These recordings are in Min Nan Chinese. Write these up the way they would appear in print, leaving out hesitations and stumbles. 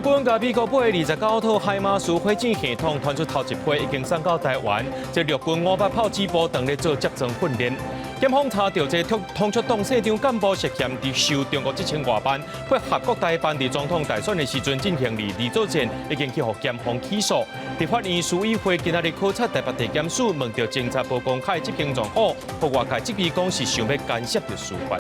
軍共美國買29套海馬斯火箭系統，傳出頭一批已經送到台灣。這陸軍五八炮指部當咧做接裝訓練。檢方查著這統促黨社長幹部涉嫌佇收中國1000外萬，配合國台辦佇總統大選的時陣進行認知作戰，已經去予檢方起訴。佇法院司委會今仔日考察台北地檢署，問著偵查報公開執行狀況，予外界質疑講是想欲干涉著司法。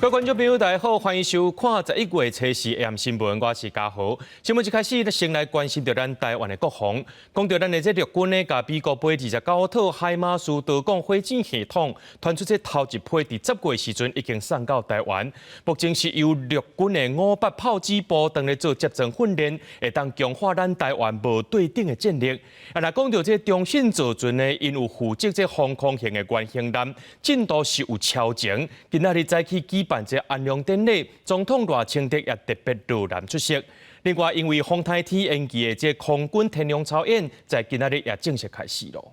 各位觀眾朋友，大家好，歡迎收看11月初四下暗新聞，我是嘉豪。新聞一開始，先來關心著咱台灣的國防。講著咱的這陸軍呢，共美國買29套海馬斯導彈火箭系統，傳出這頭一批佇10月時陣已經送到台灣。目前是由陸軍的五八炮指部當咧做接裝訓練，會當強化咱台灣無對等的戰力。啊，若講著這中信造船呢，𪜶有負責這防空型的原型艦，進度是有超前。今仔日早起舉辦這安裝典禮，總統賴清德也特別落南出席。另外，因為風颱天延期的這空軍天龍操演，在今仔日也正式開始囉。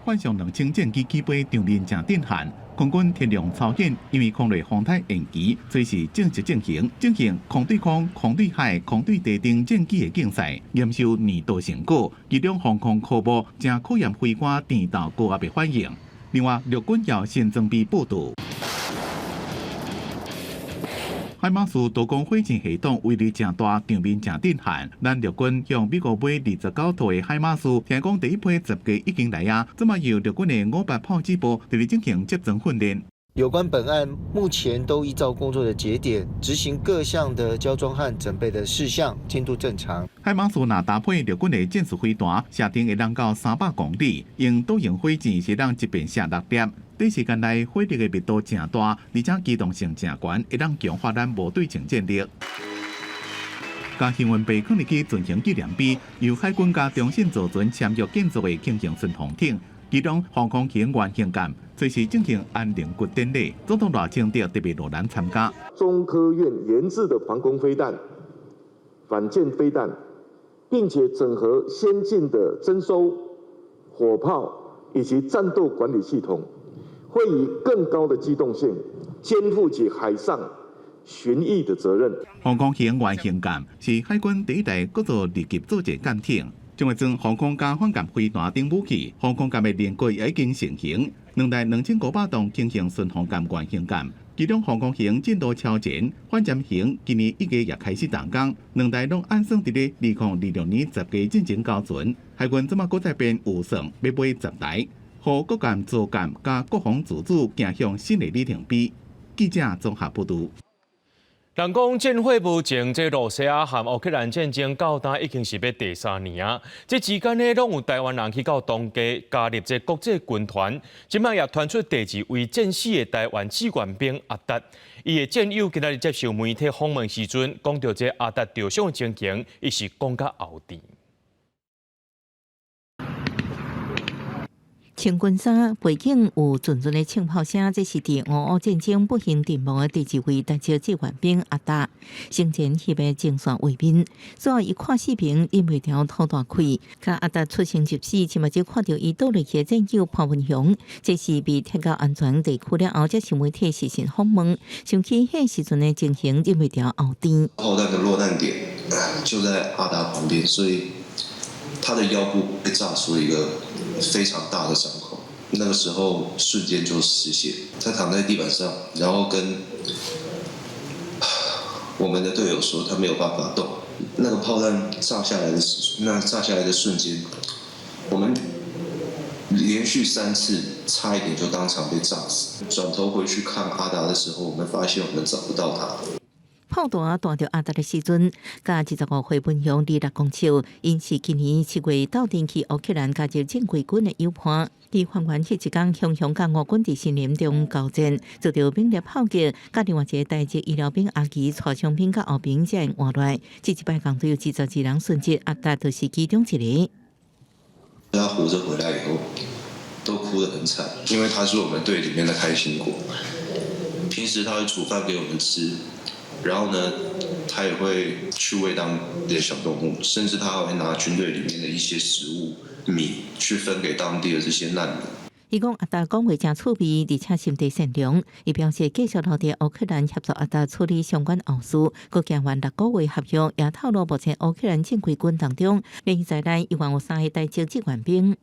幻象2000戰機起飛場面誠震撼，空軍天龍操演因為空內風颱延期，隨時正式進行進行空對空、空對海、空對地等戰機的競賽，驗收年度成果，其中防空科目誠考驗飛官戰鬥高壓的反應。另外，陸軍有新裝備報道，海馬斯導彈火箭系統威力誠大，場面誠震撼。咱陸軍向美國買29套的海馬斯，聽講第一批10架已經來啊，這擺由陸軍的五八炮指部佇咧進行接裝訓練。有關本案，目前都依照工作的節點執行各項的交裝和準備的事項，進度正常。海馬斯若搭配陸軍的戰術飛彈，射程會當到300公里，用導引火箭是當一遍射六粒。短時間內火力的密度誠大，而且機動性誠懸，會當強化咱無對稱戰力。共幸運被囥入去巡行紀念碑，由海軍佮中信造船簽約建造的輕型巡防艇，其中防空型原型艦隨時進行安寧骨典禮，總統賴清德特別落南參加。中科院研製的防空飛彈、反艦飛彈，並且整合先進的偵搜、火炮以及戰鬥管理系統，會以更高的機動性肩負起海上巡弋的責任。防空型原型艦是海軍第一台閣做二級作戰艦艇，將會裝防空佮反艦飛彈等武器。防空艦的輪廓已經成型，兩台2500噸輕型巡防艦原型艦，其中防空型進度超前，反潛型今年1月也開始動工，兩台攏按算佇咧2026年10月進前交船。海軍這擺閣再編預算，欲買10台，予國艦、造艦佮國防自主走向新的里程碑。記者綜合報導。人講戰火無情，這羅西亞和烏克蘭戰爭到今已經是欲第三年啊！這之間呢，攏有台灣人去到當地加入這國際軍團。這擺也傳出第二位戰死的台灣志願兵阿達，伊的戰友今仔日接受媒體訪問時陣，講著這阿達受傷的情形，伊是講甲喉甜。穿軍衫，背景有陣陣的槍炮聲，這是佇俄烏戰爭不幸陣亡的第二位台籍志願兵阿達。生前翕的前線畫面，最後伊看視頻，忍袂牢吐大氣。佮阿達出生入死，親目睭看著伊倒落去的戰友潘文雄，這是被撤到安全地區了後，接受媒體視訊訪問，想起彼時陣的情形，忍袂牢喉甜。炮彈的落彈點就在阿達旁邊，所以他的腰部被炸出一個非常大的傷口，那個時候瞬間就失血，他躺在地板上，然後跟我們的隊友說他沒有辦法動。那個炮彈炸下來的，那炸下來的瞬間，我們連續三次差一點就當場被炸死。轉頭回去看阿達的時候，我們發現我們找不到他。炮彈彈著阿達的時陣，佮25歲文雄26公尺，𪜶是今年7月鬥陣去烏克蘭加入正規軍的友伴。佇還原彼一工，雄雄佮烏軍佇森林中交戰，遭著猛烈炮擊，佮另外一個台籍醫療兵阿奇帶傷兵佮後兵才會活落來。這一擺共隊有22人殉職，阿達就是其中一個。他活著回來以後，都哭得很慘，因為他是我們隊裡面的開心果。平時他會煮飯給我們吃。然後呢，他也會去餵當地的小動物，甚至他還會拿軍隊裡面的一些食物米去分給當地的這些難民。伊講阿達講話誠趣味，而且心地善良。伊表示繼續留佇烏克蘭協助阿達處理相關後事，閣簽完6個月合約，也透露目前烏克蘭正規軍當中，連在內猶原有三个台籍志願兵。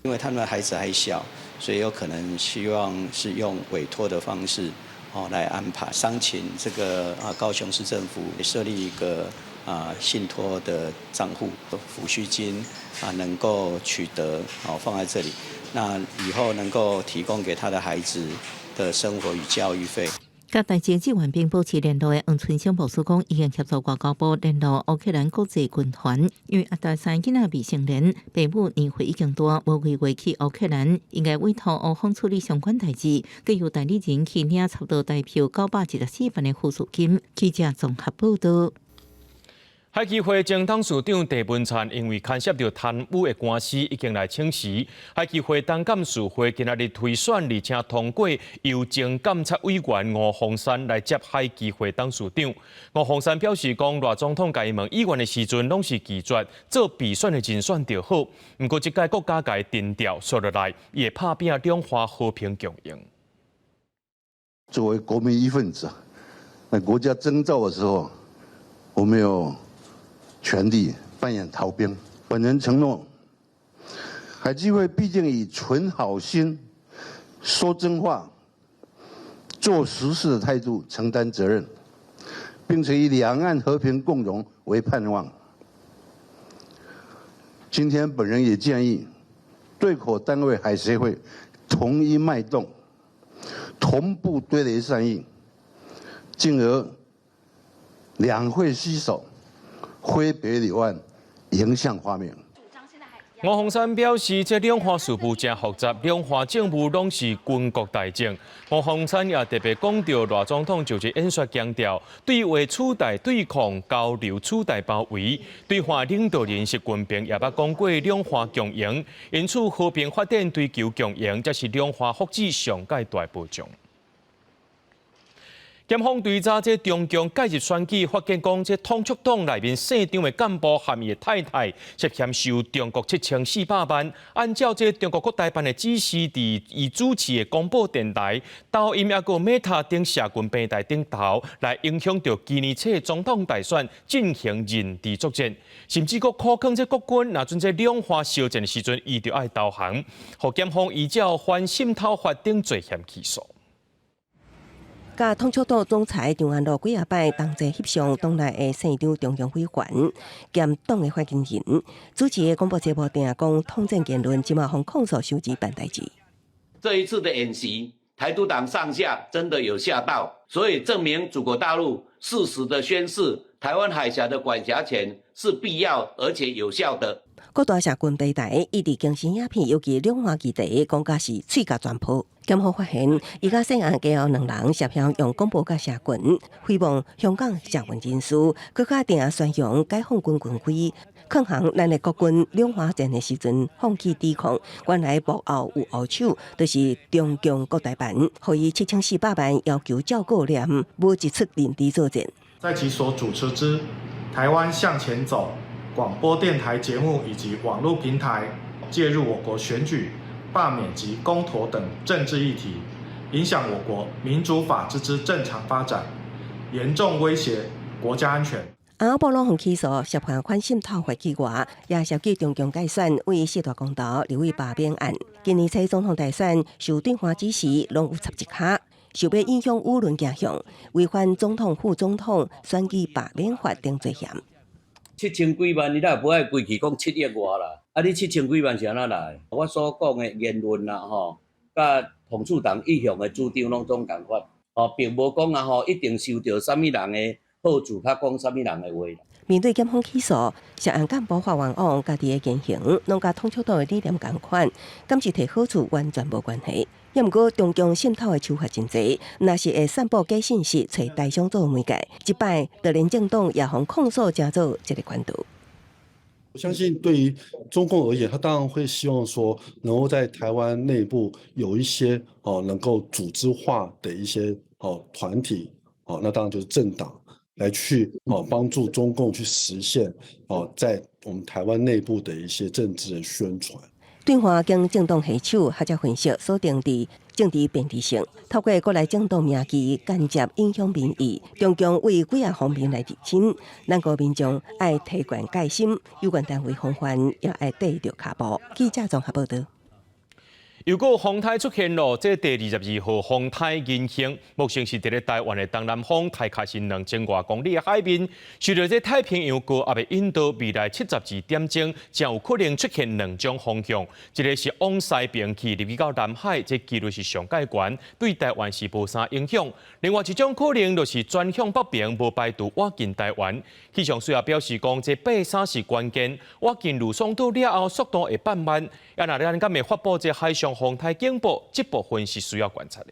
因為他們的孩子還小，所以有可能希望是用委託的方式哦來安排。商請這個啊高雄市政府設立一個啊信託的賬戶，撫恤金啊能夠取得哦放在這裡，那以後能夠提供給他的孩子的生活與教育費。佮台籍志願兵保持聯絡的黃春生牧師講，已經協助外交部聯絡烏克蘭國際軍團，因為阿達三囡仔未成年，爸母年歲已經大，無規劃去烏克蘭，應該委託烏方處理相關代誌，閣由代理人去領差不多台票914萬的撫恤金。記者綜合報道。海基會前董事長鄭文燦因為牽涉著貪污的官司，已經來請辭。海基會董監事會今仔日推選，而且通過由前監察委員吳鳳山來接海基會董事長。吳鳳山表示講，賴總統共伊問意願的時陣，攏是拒絕做備選的人選就好。毋過這屆國家共伊定調紲落來，伊會拍拚兩岸和平共榮。作為國民一份子，那國家徵召的時候，我沒有權力扮演逃兵。本人承諾，海基會畢竟以存好心、說真話、做實事的態度承擔責任，並且以兩岸和平共榮為盼望。今天本人也建議，對口單位海協會統一脈動，同步對壘善意，進而兩會攜手，揮別柳岸，迎向畫面。吳鳳山表示，這兩岸事務誠複雜，兩岸政務攏是軍國大政。吳鳳山也特別講著賴總統就職演說強調，對話取代對抗，交流取代包圍，對話領導人習近平也捌講過兩岸共榮，因此和平發展追求共贏，才是兩岸福祉上蓋大保障。檢方追查這中共介入選舉，發現講這統促黨內面姓張的幹部和伊的太太涉嫌收中國7400萬，按照這中國國台辦的指示，佇伊主持的廣播電台、抖音抑閣 Meta 等社群平台頂頭，來影響著今年初總統大選進行認知作戰，甚至閣苦勸這國軍，若準這兩岸相戰的時陣，伊就愛投降，予檢方依照反滲透法等罪嫌起訴。佮統促黨總裁張安樂幾仔擺同齊翕相，黨內的姓張中央委員兼黨的發言人主持的廣播節目，定講統戰言論，這馬予控訴收錢辦代誌。這一次的演習，台獨黨上下真的有嚇到，所以證明祖國大陸適時的宣示台灣海峽的管轄權是必要而且有效的。各大社群平台一直更新影片，尤其兩岸議題講甲是喙甲全破。檢方發現，伊佮涉案家後兩人涉嫌用廣播佮社群誹謗香港社運人士，閣較定宣揚解放軍軍規，抗衡咱的國軍兩岸戰的時陣放棄抵抗。原來幕後有後手，就是中共國台辦，予伊7400萬要求照顧念，無一出認知作戰。在其所主持之台灣向前走廣播電台節目以及網絡平台介入我國選舉、罷免及公投等政治議題，影響我國民主法治之正常發展，嚴重威脅國家安全。阿波攏予起訴涉嫌反滲透法以外，也涉及中共介選為四大公投立委罷免案。今年初總統大選受對方指示，攏有插一跤，想欲影響輿論走向，違反總統、副總統選舉罷免法等罪嫌。七千幾萬，你若無愛規氣講7億外啦？啊，你七千幾萬是按怎來？我所講的言論啦，吼，佮統促黨一向的主張攏總仝款，吼，並無講啊，吼，一定受著啥物人的好處，較講啥物人的話。面對檢方起訴，涉案幹部發願講，家己的言行攏佮統促黨的理念仝款，敢是提好處完全無關係。也毋過中共滲透的手法真濟，若是會散布假信息，揣台商做媒介，這擺就連政黨也予控訴，成做這個管道。我相信對於中共而言，他當然會希望說，能夠在台灣內部有一些哦能夠組織化的一些哦團體，哦，那當然就是政黨來去哦幫助中共去實現哦在我們台灣內部的一些政治的宣傳。對岸經政黨攜手，學者分析鎖定佇政治便利性，透過國內政黨名義間接影響民意，中共為幾仔方面來入侵，咱國民眾愛提懸戒心，有關單位防範也愛綴著跤步。記者綜合報導。又閣風颱出現囉，這第22號風颱銀星，目前是佇咧台灣的東南方，大概是2000外公里的海面。受著這太平洋高壓的引導，未來72點鐘將有可能出現兩種風向，一个是往西邊去入去到南海，這幾率是上蓋懸，對台灣是無啥影響。另外一種可能就是轉向北邊，無排除倚近台灣。氣象署也表示講，這拜三是關鍵，倚近呂宋島了後，速度會變慢。啊，若咱敢會發布這海上風颱警報，這部分是需要觀察的。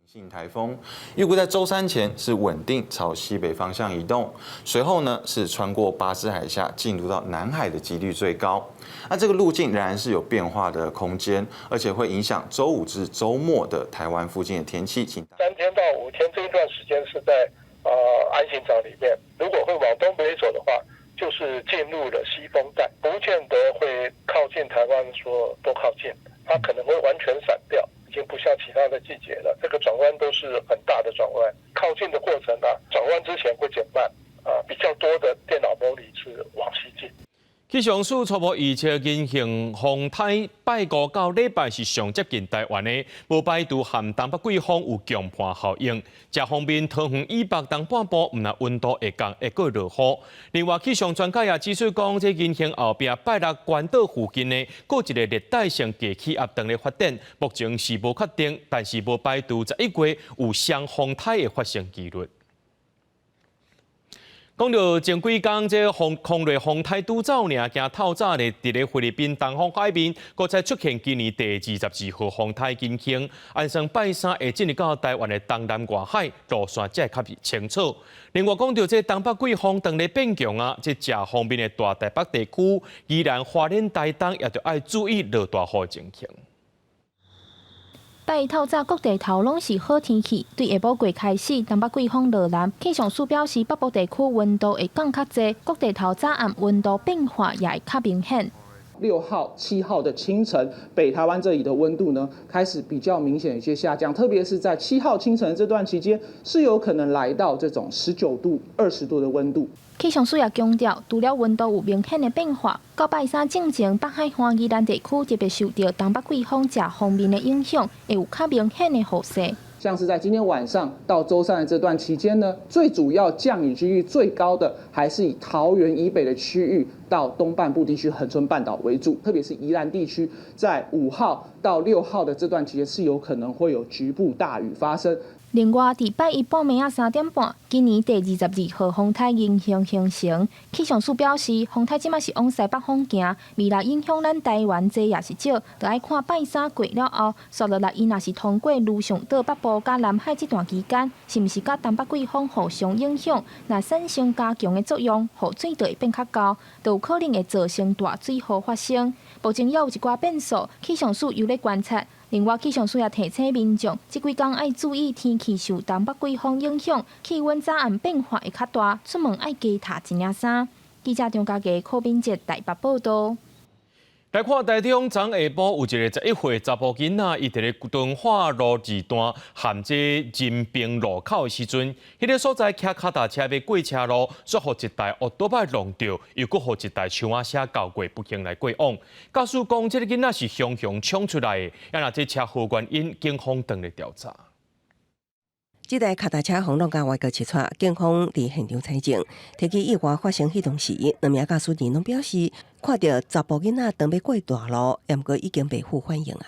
性颱風預估在週三前是穩定朝西北方向移動，隨後呢是穿過巴士海峽進入到南海的幾率最高。那這個路徑仍然是有變化的空間，而且會影響週五至週末的台灣附近的天氣。請 3天到5天這一段時間是在鞍形槽裡面，如果會往東北走的話，就是進入了西風帶，不見得會靠近台灣，說多靠近，它可能會完全散掉，已經不像其他的季節了。這個轉彎都是很大的轉彎，靠近的過程呢，轉彎之前會減慢，啊，比較多的電腦模擬是往西進。氣象署初步預測，銀行風颱拜五到禮拜是上接近台灣的，無排除和東北季風有強伴效應。這方面，桃園以北東半部毋但溫度會降，會閣落雨。另外，氣象專家也指出講，這銀行後壁拜六關島附近呢，閣一个熱帶性低氣壓正咧發展，目前是無確定，但是無排除11月有雙風颱的發生幾率。講著前幾工，這風空雷風颱拄走爾，驚透早咧，佇咧菲律賓東方海面，閣再出現今年第22號風颱銀星，按算拜三會進入到台灣的東南外海，路線才會較清楚。另外講著這東北季風當咧變強啊，這正方面的大台北地區，宜蘭花蓮台東也著愛注意落大雨情形。拜一透早，各地頭攏是好天氣。對下晡過開始，東北季風落南，氣象署表示，北部地區溫度會降較濟，各地頭早暗溫度變化也會較明顯。 6號、7號的清晨，北台灣這裡的溫度呢，開始比較明顯有些下降，特別是在7號清晨這段期間，是有可能來到這種19度、20度的溫度。氣象署也強調，除了溫度有明顯的變化，到拜三進前，北海岸宜蘭地區特別受著東北季風這方面的影響，會有較明顯的雨勢。像是在今天晚上到週三的這段期間呢，最主要降雨幾率最高的還是以桃園以北的區域到東半部地區恆春半島為主，特別是宜蘭地區，在5號到6號的這段期間是有可能會有局部大雨發生。另外，佇拜一半暝仔3點半，今年第22號風颱銀星形成。氣象署表示，風颱這馬是往西北方行，未來影響咱台灣這也是少，著愛看拜三過了後，紲落來伊若是通過呂宋島北部佮南海這段期間，是毋是佮東北季風互相影響？若產生加強的作用，雨水就會變較高，就有可能會造成大水禍發生。目前猶有一寡變數，氣象署猶咧觀察。另外，氣象署也提醒民眾，這幾工愛注意天氣受東北季風影響，氣溫早暗變化會較大，出門愛加疊一領衫。記者張家傑、柯敏哲台北報導。來看台中昨下晡有一个11歲查埔囡仔，伊佇咧敦化路二段譀這仁平路口的時陣，彼个所在騎跤踏車欲過車路，煞予一台歐多擺撞著，又閣予一台手仔車交過，不幸來過往。駕駛講，這个囡仔是雄雄衝出來的，啊若這車禍原因，警方正咧調查。這台跤踏車予弄共歪閣切掣，警方佇現場採證，提起意外發生彼當時，兩名駕駛員攏表示，看著查埔囡仔當欲過大路，毋過已經袂赴反應啊。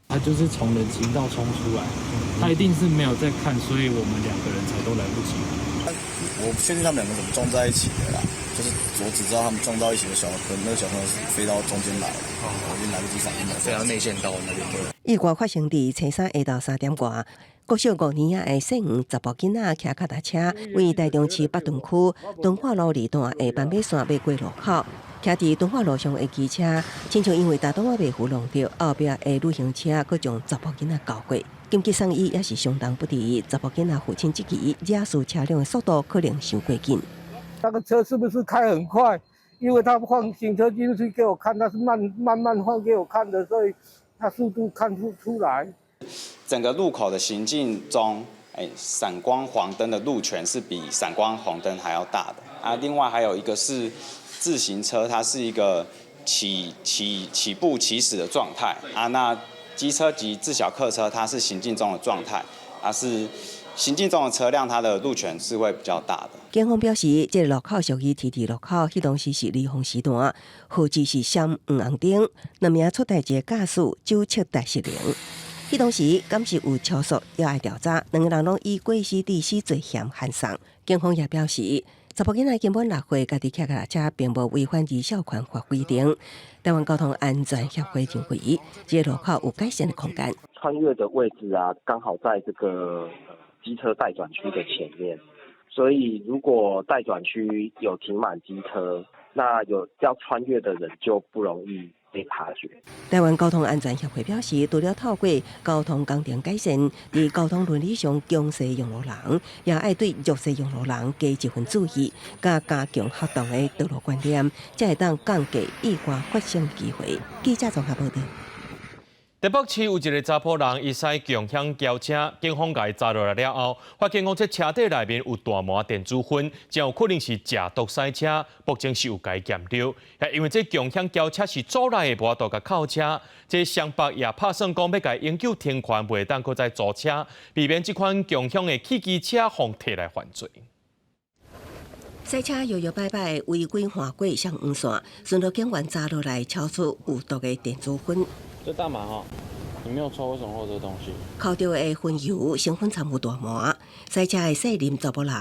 他就是從人行道衝出來，他一定是沒有在看，所以我們兩個人才都來不及。我不確定他們兩個怎麼撞在一起的啦，就是我只知道他們撞到一起的小可能那個小朋友是飛到中間來，我已經來不及反應了，飛到內線道那邊。意外發生佇初三下晝3點外，國小五年仔的細黃查埔囡仔騎跤踏車，位台中市北屯區敦化路二段的斑馬線欲過路口，徛佇敦化路上的機車，親像因為踏擋仔袂赴撞著後壁的旅行車，閣將查埔囡仔交過。緊急送醫也是相當不治，查埔囡仔父親質疑，肇事車輛的速度可能傷過緊。那個車是不是開很快？因為他放行車記錄器給我看，他是慢慢慢放給我看的，所以他速度看不出來。整個路口的行進中，閃光黃燈的路權是比閃光紅燈還要大的。啊，另外還有一個是自行車，它是一個起步起始的狀態。啊，那機車及自小客車，它是行進中的狀態，啊是行進中的車輛，它的路權是會比較大的。警方表示，這個路口屬於 T 字路口，彼當時是離峰時段，號誌是閃黃紅燈，兩名出代誌的駕駛酒測帶失靈。彼當時敢是有超速，也愛調查，兩個人攏以過失致死罪嫌函送。警方也表示，查埔囡仔根本6歲，家己騎腳踏車並無違反兒少權法規定。台灣交通安全協會認為，這個路口有改善的空間。穿越的位置啊，剛好在這個機車待轉區的前面，所以如果待轉區有停滿機車，那有要穿越的人就不容易被察覺。台灣交通安全協會表示，除了透過交通工程改善，佇交通倫理上強勢用路人，也愛對弱勢用路人加一份注意，佮加強適當的道路觀念，才會當降低意外發生機會。記者綜合報道。台北市有一个查埔人，伊駛共享轎車，警方共伊查落來了後，發現講這車底內面有大麻電子薰，真有可能是食毒駛車，目前是有共伊驗著。因為這共享轎車是租來的，無法度共銬車，這雙北也拍算講欲共伊永久停權，袂當閣再租車，避免這款共享的汽機車予提來犯罪。駛車搖搖擺擺，違規橫過雙黃線，巡邏警員查落來，抄出有毒的電子薰。這大麻吼，你沒有抽，為什麼會有這個東西？扣著的薰油成分摻有大麻，駛車的細林查埔人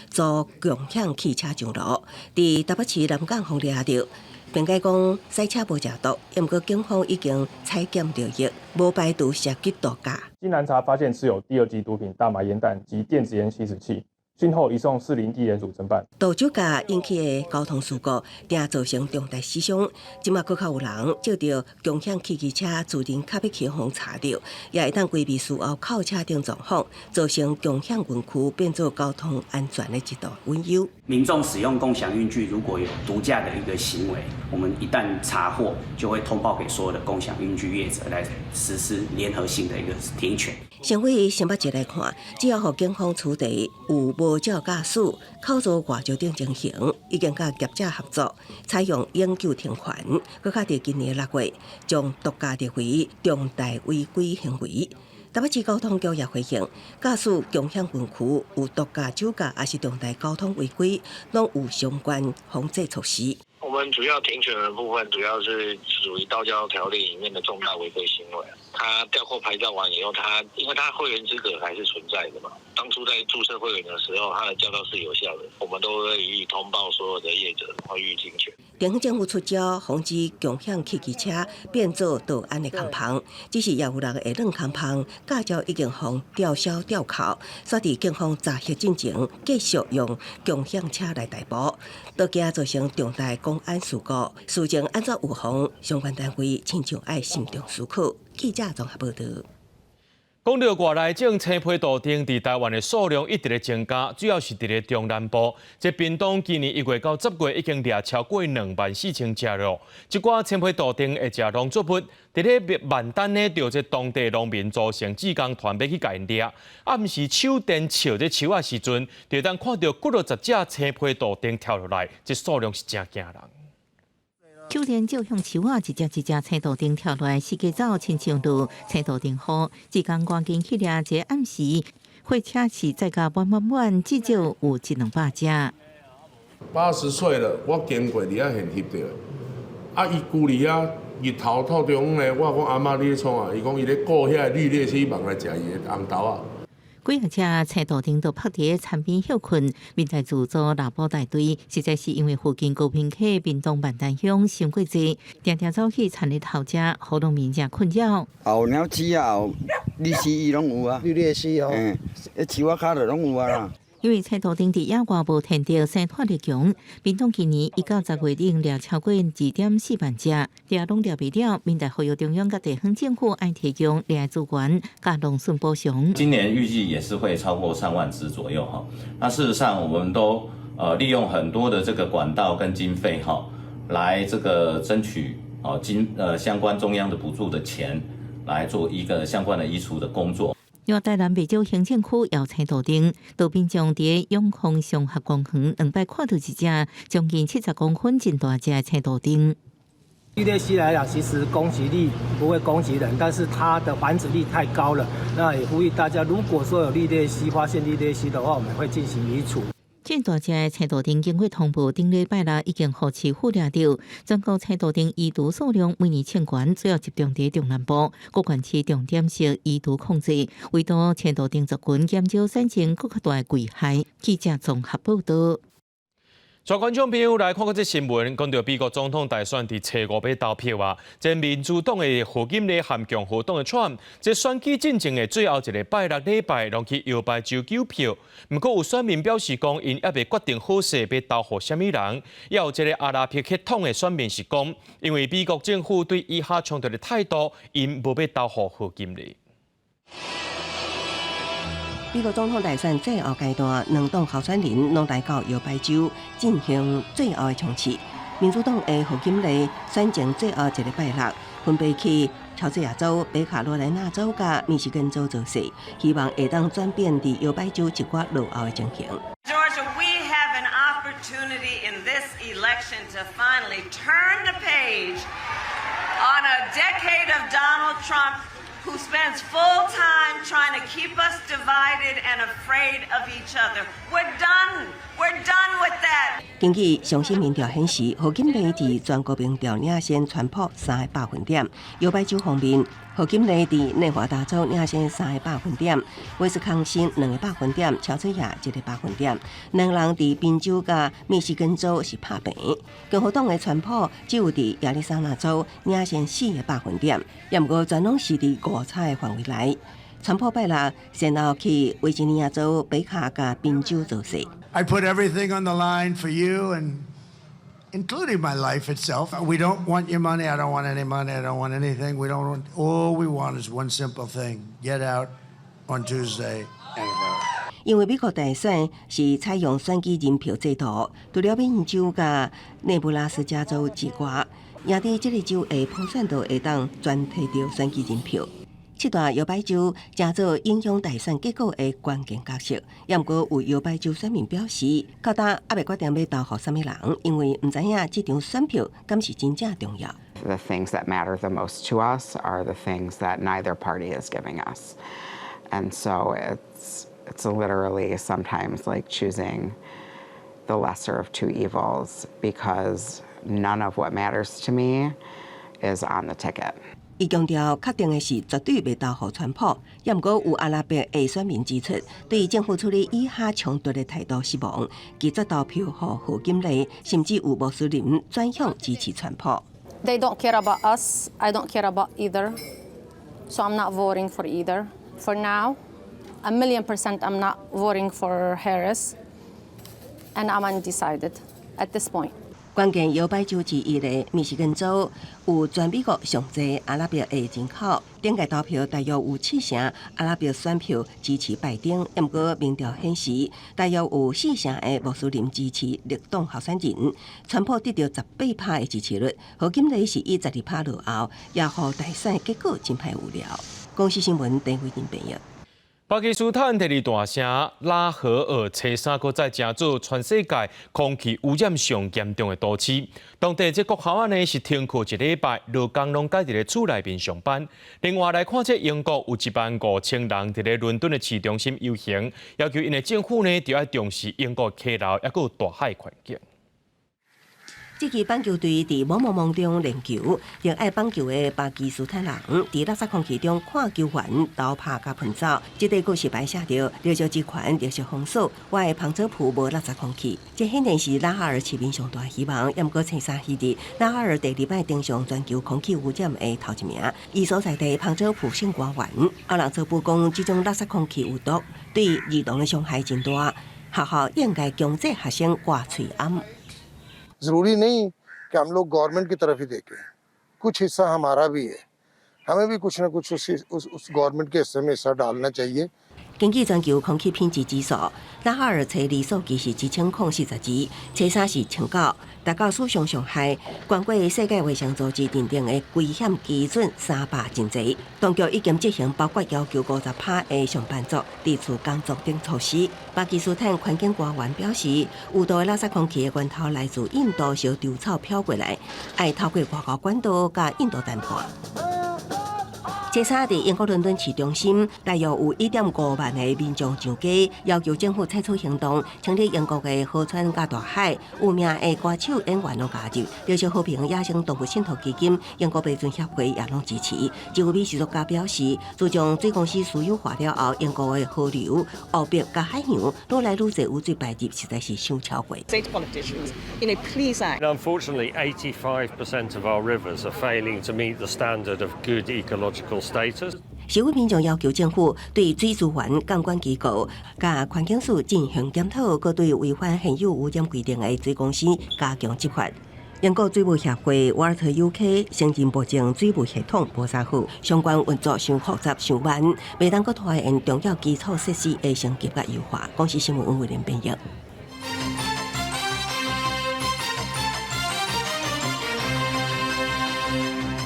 租共享汽車上路，佇台北市南港予掠著。辯解講駛車無食毒，毋過警方已經採檢著藥，無排除涉及毒駕。經攔查發現持有第二級毒品大麻煙彈及電子煙吸食器。訊後移送士林地檢署偵辦。毒酒駕引起的交通事故，定造成重大死傷。這馬閣較有人借著共享汽機車自認較欲去予查著，也會當規避事後銬車等狀況，造成共享園區變做交通安全的一道隱憂。民眾使用共享運具，如果有毒駕的一個行為，我們一旦查獲，就會通報給所有的共享運具業者來實施聯合性的一個停權。先為新北市來看，只要予警方取締有無照駕駛、口座外招等情形，已經佮業者合作，採用永久停權，閣較佇今年6月將毒駕列為重大違規行為。台北市交通局也回應，駕駛共享園區有毒駕、酒駕，抑是重大交通違規，攏有相關防制措施。我們主要停權的部分，主要是屬於道交條例裡面的重大違規行為。他吊扣牌照完以後，他因為他會員資格還是存在的嘛。當初在註冊會員的時候，他的駕照是有效的，我們都會予以通報所有的業者，會予以停權。地方政府出招，防止共享汽機車變做道安的空棚，只是也有人會亂空棚，駕照已經予吊銷吊扣，煞佇警方查核進前，繼續用共享車來代步，都驚造成重大公安事故。事情按怎預防？相關單位親像愛慎重思考。記者綜合報道。講到外來種青皮杜丁佇台灣的數量一直咧增加，主要是佇咧中南部。這屏東今年1月到10月已經掠超過24,000隻咯。這寡青皮杜丁會食農作物，佇咧萬丹呢，著這當地農民組成志工團欲去共𪜶掠。暗時手電照這樹仔時陣，就當看著幾落十隻青皮杜丁跳落來，這數量是誠驚人。手電照向樹仔，一隻一隻青杜丁跳落來，四界走，親像落青杜丁雨。志工趕緊去掠，這暗時貨車是載甲滿滿滿，至少有一兩百隻。 80歲了，我經過佇遐現翕著，啊，伊跍佇遐日頭透中午咧，我講阿嬤你咧創啥？伊講伊咧顧遐個綠鬣蜥蠓來食伊的紅豆仔。幾若隻青杜丁都泊佇田邊歇睏，民代自組獵捕大隊，實在是因為附近高屏溪、屏東萬丹鄉傷過濟，定定走去田裡偷食，予農民誠困擾。有鳥鼠啊，有綠蜥蜴攏有啊，綠鬣蜥哦，嗯，樹仔跤就攏有啊啦。因為青杜丁佇野外無天敵，生活力強。屏東今年1到10月頂掠超過2.4萬隻，掠攏掠袂了，民代呼籲中央佮地方政府愛提供掠資源，佮農損補償。今年預計也是會超過3萬隻左右哈。那事實上，我們都利用很多的這個管道跟經費哈，來這個爭取哦經相關中央的補助的錢，來做一個相關的移除的工作。另外，台南袂少行政區有青杜鵑，路邊將佇永康綜合公園兩擺看到一隻將近70公分真大隻的青杜鵑。綠鬣蜥來講，其實攻擊力不會攻擊人，但是它的繁殖力太高了。那也呼籲大家，如果說有綠鬣蜥，發現綠鬣蜥的話，我們會進行移除。這大隻的青杜鵑經過通報，頂禮拜六已經予市府掠著。全國青杜鵑移除數量每年衝懸，主要集中佇中南部。各縣市重點是移除控制，為擋青杜鵑族群減少產生閣較大的危害。記者綜合報道。帶觀眾朋友來看看這新聞，講著美國總統大選佇初五欲投票啊，這民主黨的賀錦麗和共和黨的川普，這選舉進前的最後一个拜六禮拜，攏去搖擺州糾票。毋過有選民表示講，𪜶猶未決定好勢欲投予啥物人。也有這个阿拉伯血統的選民是講，因為美國政府對以哈衝突的態度，𪜶無欲投予賀錦麗。美國總統大選最後階段，兩黨候選人攏來到搖擺州進行最後的衝刺。民主黨的賀錦麗選前最後一个拜六，分別去喬治亞州、北卡羅來納州佮密西根州造勢，希望會當轉變佇搖擺州一寡落後的情形。 Georgia, we have an opportunity in this election to finally turn the page on a decade of Donald Trump, who spends full time trying to keep us divided and afraid of each other. We're done. We're done with that. 根據上新民調顯示，賀錦麗佇全國民調領先川普3個百分點。搖擺州方面，賀錦麗佇內華達州領先3個百分點，威斯康星2個百分點，喬治亞1個百分點。兩人佇賓州佮密西根州是拍平。共和黨的川普只有佇亞利桑那州領先4個百分點，也毋過全攏是佇誤差的範圍內。川普拜六先後去維吉尼亞州北卡佮賓州造勢。 I put everything on the line for you and including my life itself. We don't want your money. I don't want any money. I don't want anything. We don't want, all we want is one simple thing. Get out on Tuesday and vote. 因為美國大選是採用選舉人票制度，除了緬因州佮內布拉斯加州之外，贏佇這个州的普選都會當全提著選舉人票。七大搖擺州成做影響大選結果的關鍵角色，也毋過有搖擺州選民表示，到今猶未決定欲投予啥物人，因為毋知影這張選票敢是真正重要。 The things that matter the most to us are the things that neither party is giving us. And so it's literally sometimes like choosing the lesser of two evils because none of what matters to me is on the ticket. 伊強調，確定的是絕對袂投予川普。也毋過有阿拉伯裔選民指出，對政府處理以哈衝突的態度失望，拒絕投票予賀錦麗，甚至有穆斯林轉向支持川普。 They don't care about us. I don't care about either. So I'm not voting for either. For now, 1,000,000% I'm not voting for Harris. And I'm undecided at this point. 關鍵搖擺州之一的密西根州有全美國上濟阿拉伯裔人口，頂屆投票大約有七成阿拉伯選票支持拜登，毋過民調顯示大約有四成的穆斯林支持綠黨候選人，川普得著18%的支持率，賀錦麗是以12%落後，也予大選結果真歹預料。公視新聞鄧慧玲編譯。巴基斯坦第二大城拉合爾初三閣再成做全世界空氣污染上嚴重的都市。當地這國校呢是停課一禮拜，勞工攏改佇咧厝內面上班。另外來看，這英國有1萬5千人佇咧倫敦的市中心遊行，要求𪜶的政府呢著愛重視英國溪流抑閣有大海環境。這支板球隊佇茫茫夢中練球，熱愛板球的巴基斯坦人佇垃圾空氣中看球員投拍佮噴走。這塊故事牌寫著綠色之權，綠色封鎖。我的旁遮普無垃圾空氣，這顯然是拉合爾市民上大希望。毋過初三彼日，拉合爾第二擺登上全球空氣污染的頭一名。伊所在地旁遮普省官員阿人初步講，這種垃圾空氣有毒，對兒童的傷害真大。學校應該強制學生掛喙罨。 ज़रूरी नहीं कि हम लोग गवर्नमेंट की तरफ ही देखें, कुछ हिस्सा हमारा भी है। हमें भी कुछ ना कुछ उस गवर्नमेंट के हिस्से में हिस्सा डालना चाहिए। 根據全球空氣品質指數，拉合爾初二數據是1042，初三是1900，達到史上上害。懸過世界衛生組織訂定的危險基準300真濟。當局已經執行包括要求50%的上班族佇厝工作等措施。巴基斯坦環境官員表示，有毒的垃圾空氣的源頭來自印度燒稻草飄過來，愛透過外交管道佮印度談判。初三佇英國倫敦市中心，大約有1.5萬个民眾上街，要求政府採取行動，清理英國的河川佮大海。有名的歌手演員攏加入，綠色和平野生動物信託基金、英國白鱒協會也攏支持。一位美食作家表示，自從水公司私有化了後，英國的河流、湖泊佮海洋愈來愈濟污水排入，實在是傷超過。 Unfortunately, 85% of our rivers are failing to meet the standard of good ecological status. 示威民眾要求政府對水資源監管機構佮環境署進行檢討，閣對違反現有污染規定的水公司加強執法。英國水務協會 Water UK 承認目前水務系統無啥好，相關運作傷複雜、傷慢，袂當閣拖延重要基礎設施的升級佮優化。公視新聞溫慧玲編譯。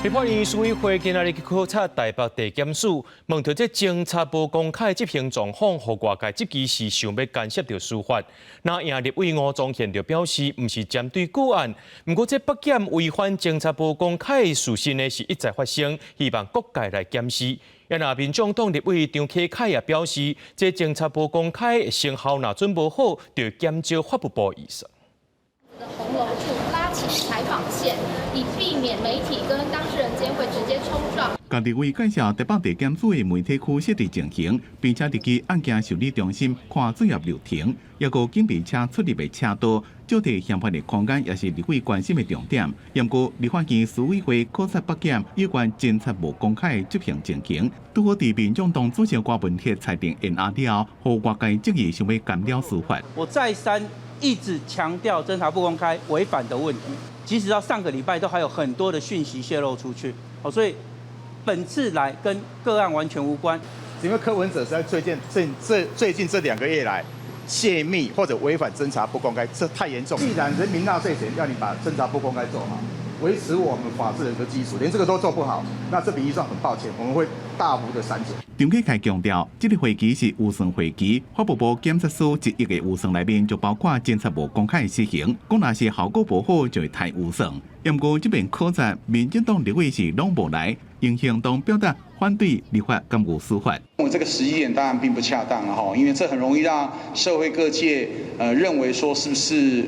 立法院審委會今仔日去考察台北地檢署，問著這偵查無公開執行狀況，予外界質疑是想欲干涉著司法。那贏立委吳宗憲就表示，毋是針對個案，毋過這北檢違反偵查無公開的事實呢，是一再發生，希望各界來檢視。若民眾黨立委張啟楷也表示，這偵查無公開的成效若準無好，就減少法務部預算。紅樓處拉起採訪線，以避免媒體跟當事人間會直接衝撞。共立委介紹台北地檢署的媒體區設置情形，並且入去案件受理中心看作業流程，抑閣警備車出入的車道，借地嫌犯的空間也是立委關心的重點。毋過立法院司委會考察北檢有關偵查無公開的執行情形，拄好佇民眾黨主席郭文鐵裁定延押了後，予外界質疑想欲干擾司法。我再三一直強調偵查不公開違反的問題，即使到上個禮拜都還有很多的訊息洩露出去，所以本次來跟個案完全無關。因為柯文哲是在最近這2個月來洩密或者違反偵查不公開，這太嚴重。既然人民納稅錢要你把偵查不公開做好，維持我們法治的一個基礎，連這個都做不好，那這筆預算很抱歉，我們會大幅的刪減。張啟楷強調，這個會期是預算會期，法務部檢察司1億的預算內面就包括偵查無公開的執行，講若是效果無好就會刣預算。毋過這邊考察，民進黨立委是攏無來，用行動表達反對立法干預司法。我這個時機點當然並不恰當了哈，因為這很容易讓社會各界認為說是不是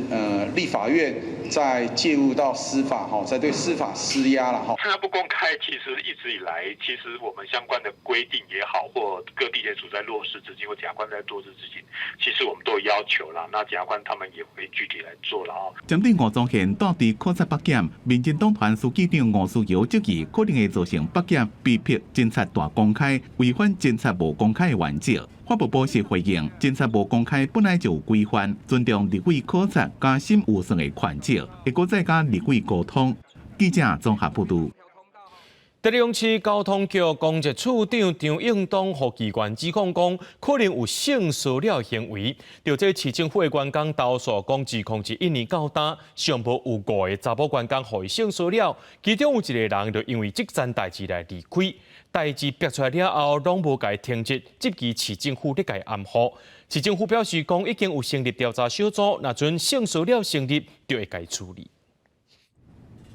立法院在介入到司法哈，在對司法施壓了哈。偵查不公開，其實一直以來，其實我們相關的規定也好，或各地檢署在落實執行，或檢察官在落實執行，其實我們都有要求啦。那檢察官他們也會具體來做了啊。針對吳宗憲帶隊考察北檢，民進黨團書記長吳思瑤質疑，可能會造成北檢被迫偵查大公開，違反偵查無公開的原則。法務部是回應，偵查無公開本來就有規範，尊重立委考察佮審預算的權責，會閣再佮立委溝通。記者綜合報導。台中市交通局公設處長張應東予機關指控講，可能有性騷擾行為。著這市政府的員工投訴講，自2011年到今，上無有五個查某員工予伊性騷擾，其中有一個人就因為這層代誌來離開，代誌爆出來了後，攏無共伊停職，質疑市政府咧共伊掩護。市政府表示講，已經有成立調查小組，若準性騷擾成立，就會共伊處理。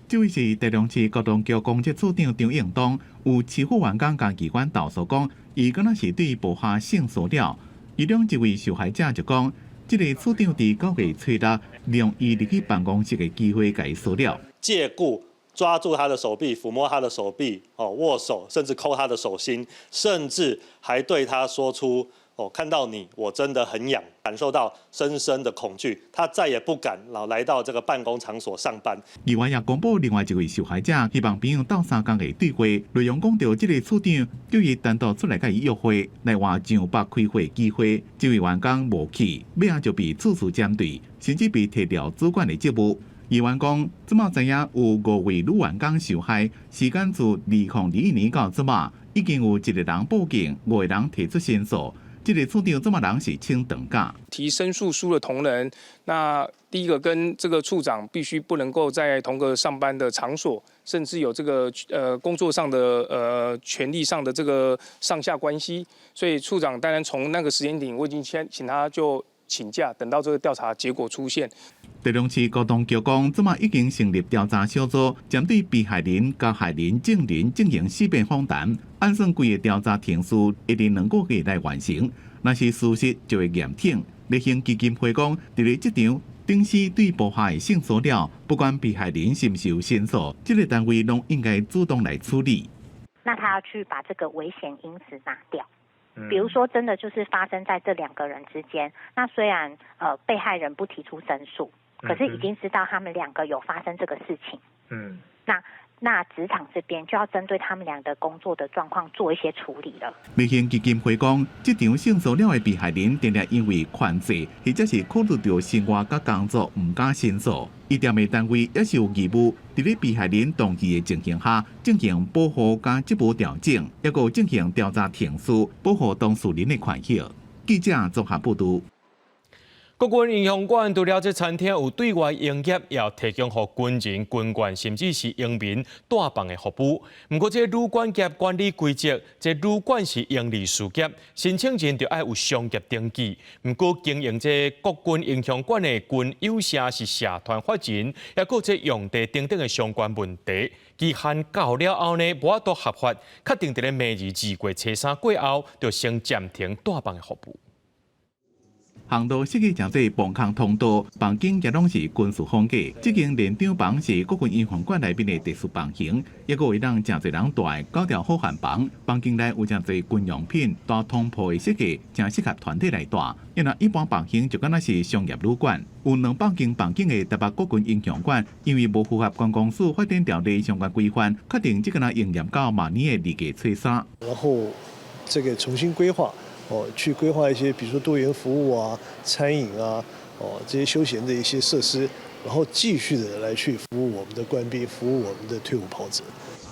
這位是台中市交通局公設處長張應東，有市府員工共機關投訴講，伊敢若是對部下性騷擾。其中一位受害者就講，這个處長佇9月初六利用伊入去辦公室的機會，共伊騷擾。借故抓住他的手臂，撫摸他的手臂，哦，握手，甚至摳他的手心，甚至還對他說出。哦，看到你，我真的很癢，感受到深深的恐懼。他再也不敢老來到這個辦公場所上班。議員也公布另外一位受害者，希望朋友鬥相共的對話內容，講著這个處長叫伊單獨出來共伊約會，來換上北開會機會。這位員工無去，尾仔就被處處針對，甚至被撤掉主管的職務。議員講，這馬知影有五位女員工受害，時間自2021年到這馬，已經有一個人報警，五個人提出申訴。這這个處長這馬人是請長假。提申訴書的同仁，那第一個跟這個處長必須不能夠在同個上班的場所，甚至有這個工作上的權力上的這個上下關係。所以處長當然從那個時間點，我已經先請他就請假，等到這個調查結果出現。台中市高當局講，這馬已經成立調查小組，針對被害人、加害人、證人進行四遍訪談，按算規个調查程序會佇2個月內完成。若是屬實，就會嚴懲。立行基金會講，佇咧這場頂死對部下的性騷擾，不管被害人是毋是有申訴，這个單位攏應該主動來處理。那他要去把這個危險因子拿掉。比如說，真的就是發生在這兩個人之間。那雖然被害人不提出申訴，可是已經知道他們兩個有發生這個事情。那職場這邊就要針對他們倆的工作的狀況做一些處理了。立行基金會講，這場性騷擾的被害人，定定因為權勢或者是考慮著生活佮工作，毋敢申訴。伊踮的單位也是有義務，佇咧被害人同意的情形下，進行保護佮職務調整，抑閣進行調查程序，保護當事人的權益。記者綜合報導。國軍英雄館除了這餐廳有對外營業，也有提供予軍人、軍官甚至是傭民帶飯的服務。毋過，這旅館業管理規則，這旅館是營利事業，申請人就愛有商業登記。毋過，經營這國軍英雄館的軍友社是社團法人，抑閣這用地等等的相關問題，期限到了後呢，無法度合法，確定佇咧明年2月初3過後，就先暫停帶飯的服務。航道設計誠濟防空通道，房間也攏是軍事風格。這間連長房是國軍英雄館內面的特殊房型，抑閣會當誠濟人蹛的九條好漢房。房間內有誠濟軍用品，大通鋪的設計，誠適合團體來蹛。因為一般房型就敢若是商業旅館。有200間房間的台北國軍英雄館，因為無符合觀光署發展條例相關規範，確定這個若營業到明年的2月初3。然後這個重新規劃。哦，去規劃一些，比如說多元服務啊、餐飲啊，哦這些休閒的一些設施，然後繼續的來去服務我們的官兵，服務我們的退伍袍澤。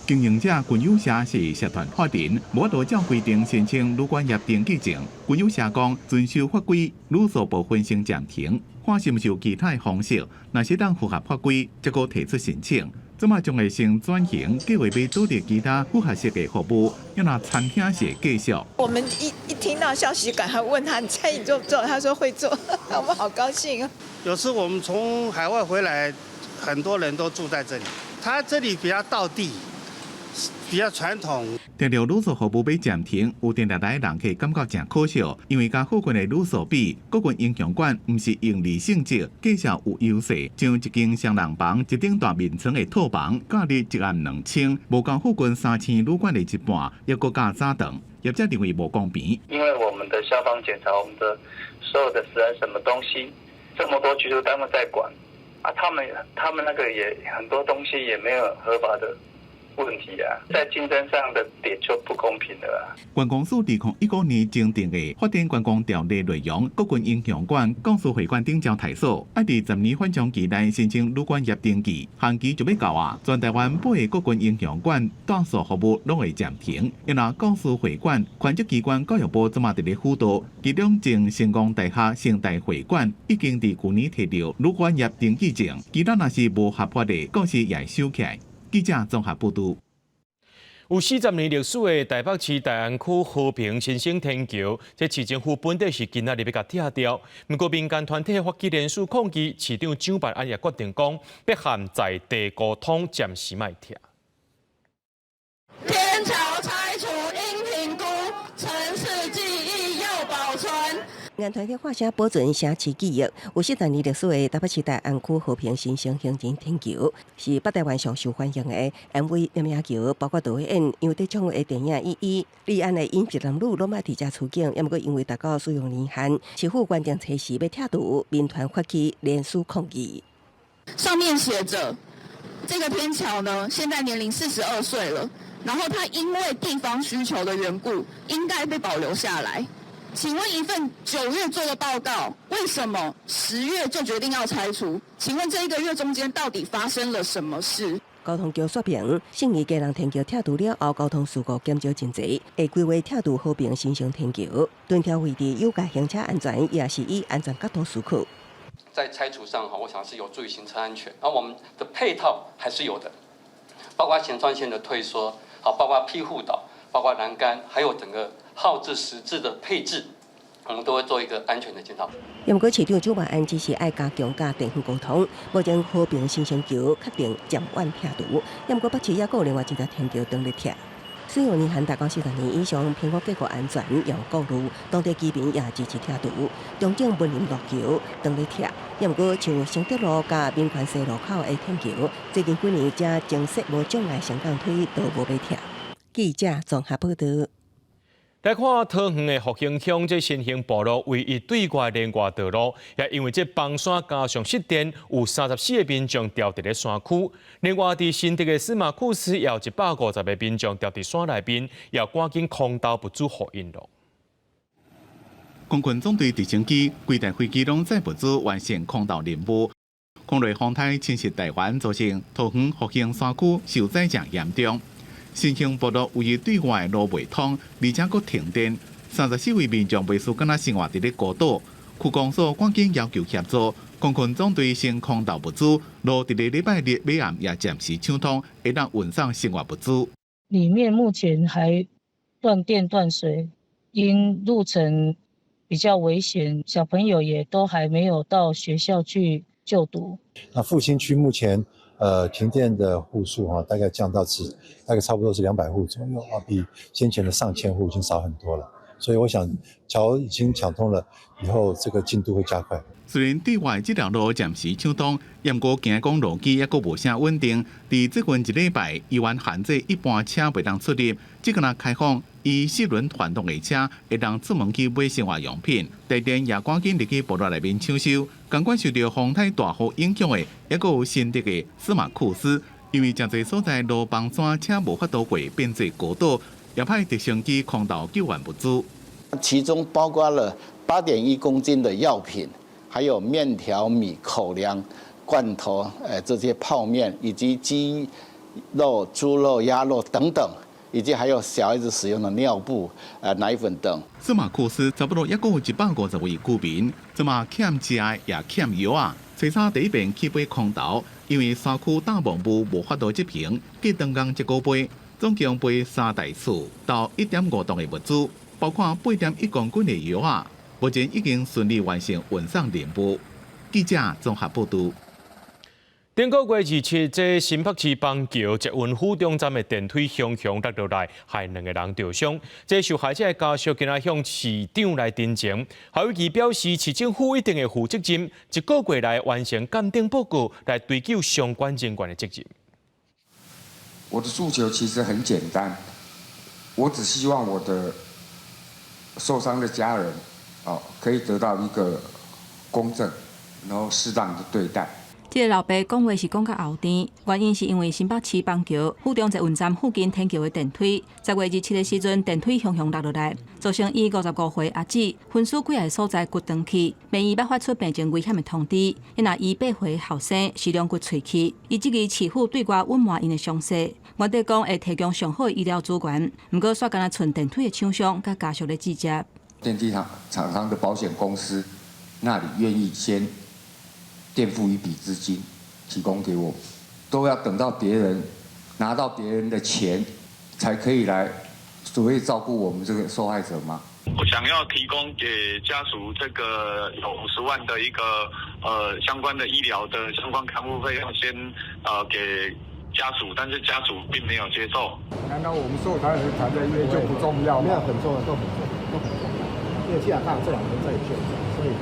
經營者軍友社是社團法人，無法度照規定申請旅館業登記證。軍友社講遵守法規，旅宿部分先暫停，看是毋是有其他的方式，若是當符合法規，才閣提出申請。這馬將會先轉型，計劃欲導入其他複合式的服務，抑若餐廳式繼續。我們一聽到消息，趕快問他你餐飲做不做？他說會做，我們好高興啊！有時我們從海外回來，很多人都住在這裡，他這裡比較道地，比較傳統。聽著旅宿服務欲暫停，有定來來人客感覺誠可惜，因為佮附近的旅宿比，國軍英雄館毋是營利性質，價數有優勢。像一間雙人房、一頂大眠床的套房，價值1萬2千，無夠附近三星旅館的一半，抑閣較早頓。業者認為無公平。因為我們的消防檢查，我們的所有的食安什麼東西，這麼多局處單位在管，啊，他們那個也很多東西也沒有合法的問題啊，在競爭上的點就不公平了。觀光署2019年增訂的發展觀光條例內容，國軍英雄館、國事會館等招台所，愛佇10年緩衝期內申請旅館業登記，限期就欲到啊！全台灣8個國軍英雄館住宿服務攏會暫停。因為國事會館、權責機關教育部這馬佇咧輔導，其中前成功大學成大會館已經佇舊年提著旅館業登記證，其他若是無合法的，到時也會收起來。記者綜合報導。有40年歷史的台北市大安區和平新生天橋，這市政府本底是今仔日欲共拆掉。毋過民間團體發起聯署抗議，市長蔣萬安也決定講，北含在地溝通暫時莫拆。天橋拆除應評估，城市記憶要保存。民間團體喊聲保存城市記憶，有40年歷史的台北市大安區和平新生行人天橋，是北台灣上受歡迎的 MV 聶仔橋，包括導演楊德昌的電影《一一》，立案的飲食男女攏愛佇遮取景，毋過因為達到使用年限，市府決定初四欲拆除，民團發起聯署抗議。上面寫着，這個天橋呢，現在年齡42歲了，然後它因為地方需求的緣故，應該被保留下來。請問一份9月做的報告，為什麼10月就決定要拆除？請問這一個月中間到底發生了什麼事？交通局說明，信義基隆天橋拆除了後，交通事故減少真濟，會規劃拆除和平新生天橋，墩柱位置有礙行車安全，也是以安全角度思考。在拆除上哈，我想是有助於行車安全。而我們的配套還是有的，包括舷窗線的退縮，好，包括庇護島，包括欄杆，還有整個號誌實質的配置，我們都會做一個安全的檢討。毋過市長蔣萬安只是愛加強佮地方溝通，目前和平新生橋確定暫緩拆除，毋過北市猶閣有另外一條天橋當咧拆。使用年限達到40年以上，評估結構安全猶顧慮，當地居民也支持拆除。中正文林路橋當咧拆，毋過像承德路佮民權西路口的天橋，最近幾年才增設無障礙升降梯，都無欲拆。記者綜合報導。來看桃園的復興鄉，這新興部落唯一對外連外道路，也因為這崩山加上失電，有34個民眾牢佇咧山區。另外，佇新竹的司馬庫斯，也有150個民眾牢佇山內面，也趕緊空投物資予𪜶囉。空軍總隊直升機、規台飛機攏載物資完成空投任務。空雷風颱侵襲台灣，造成桃園復興山區受災誠嚴重。新興部落唯一對外路袂通，而且閣停電，34位民眾袂輸敢若生活佇咧孤島。區公所趕緊要求協助，空軍總隊先空投物資，路佇咧禮拜日尾暗也暫時暢通，會當運送生活物資。裡面目前還斷電斷水，因路程比較危險，小朋友也都還沒有到學校去就讀。那復興區目前，停電的戶數哈，大概降到是大概差不多是200戶左右啊，比先前的上千戶已經少很多了。所以我想橋已經搶通了，以後這個進度會加快。雖然對外這條路暫時暢通，毋過驚講路基猶閣無啥穩定。佇最近一禮拜，依然限制一般車袂當出入，只敢若開放以四輪傳動的車會當出門去買生活用品。台電也趕緊入去部落內面搶修。仝款受著風颱大雨影響的，猶閣有新竹的司馬庫斯，因為誠濟所在路崩山，車無法度過，變做孤島，也派直升機空投救援物資。其中包括了8.1公斤的藥品，還有麵條、米、口糧、罐頭，這些泡麵，以及雞肉、豬肉、鴨肉等等，以及還有小孩子使用的尿布、奶粉等。司馬庫斯差不多猶閣有150位居民，這馬欠食的也欠藥仔。初三第一遍去飛空投，因為山區大網霧無法度執行，隔當工才閣飛，總共飛三台次，到1.5噸的物資，包括8.1公斤的藥仔。目前已經順利完成運送任務。記者綜合報導。頂個月27，這新北市板橋捷運府中站的電梯雄雄落落來，害兩個人著傷。這受害者的家屬今仔向市長來陳情，侯友宜表示，市政府一定會負責任，一個月內完成鑑定報告，來追究相關人員的責任。我的訴求其實很簡單，我只希望我的受傷的家人，哦，可以得到一個公正，然後適當的對待。這个老爸講話是講甲喉甜，原因是因為新北市板橋府中捷運站附近天橋的電梯，10月27的時陣，電梯雄雄落落來，造成伊55歲阿姊昏死幾个所在骨斷去，病院捌發出病情危險的通知。伊若伊8歲後生是兩骨碎去，伊質疑市府對外隱瞞𪜶的傷勢，原底講會提供上好的醫療資源，毋過煞干焦賰電梯的廠商佮家屬咧指責。電梯廠廠商的保險公司那裡願意先墊付一筆資金，提供給我，都要等到別人拿到別人的錢，才可以來所謂照顧我們這個受害者嗎？我想要提供給家屬這個有50萬的一個相關的醫療的相關看護費用，先給家屬，但是家屬並沒有接受。難道我們受傷人談的醫院就不重要嗎？沒有，很重要，都很重要，都很重要。因為既然剛好這兩天在救，所以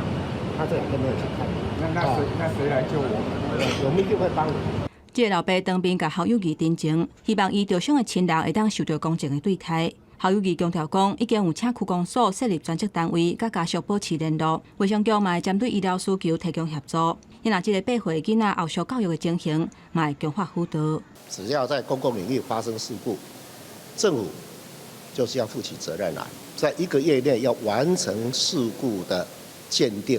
他這兩天沒有去看。那誰來救我們？我們一定會幫你。這个老爸當面共侯友宜陳情，希望伊著傷的親人會當受著公正的對待。侯友宜強調講，已經有請區公所設立專責單位，佮家屬保持聯絡，衛生局嘛會針對醫療需求提供協助。若這个8歲囡仔後續教育的情形，嘛會強化輔導。只要在公共領域發生事故，政府就是要負起責任來，在一個月內要完成事故的鑑定。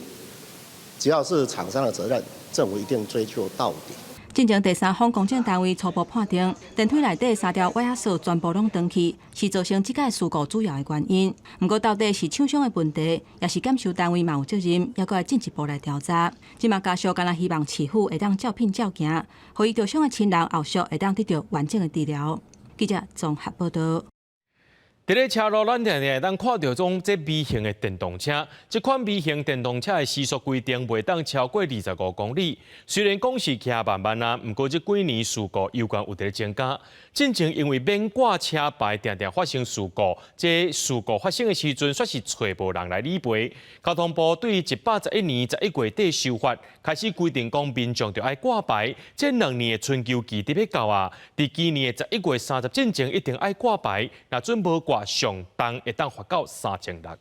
只要是廠商的責任，政府一定追究到底。進前第三方公證單位初步判定，電梯內底三條歪仔索全部攏斷去，是造成這個事故主要的原因。毋過到底是廠商的問題，抑是檢修單位嘛有責任，猶閣愛進一步來調查。這馬家屬敢若希望市府會當照片照鏡，予伊著傷的親人後續會當得著完整的治療。記者綜合報道。佇咧車路，咱定定會當看著種這微型的電動車。這款微型電動車的時速規定袂當超過25公里。雖然講是騎慢慢啊，毋過這幾年事故猶原有佇咧增加。進前因為免掛車牌，定定發生事故。這事故發生的時陣，煞是揣無人來理賠。交通部對111年11月底修法，開始規定講民眾著愛掛牌。這兩年的春秋期佇欲到啊，佇今年的11月30進前一定愛掛牌，若準無掛，上重會當罰到3600。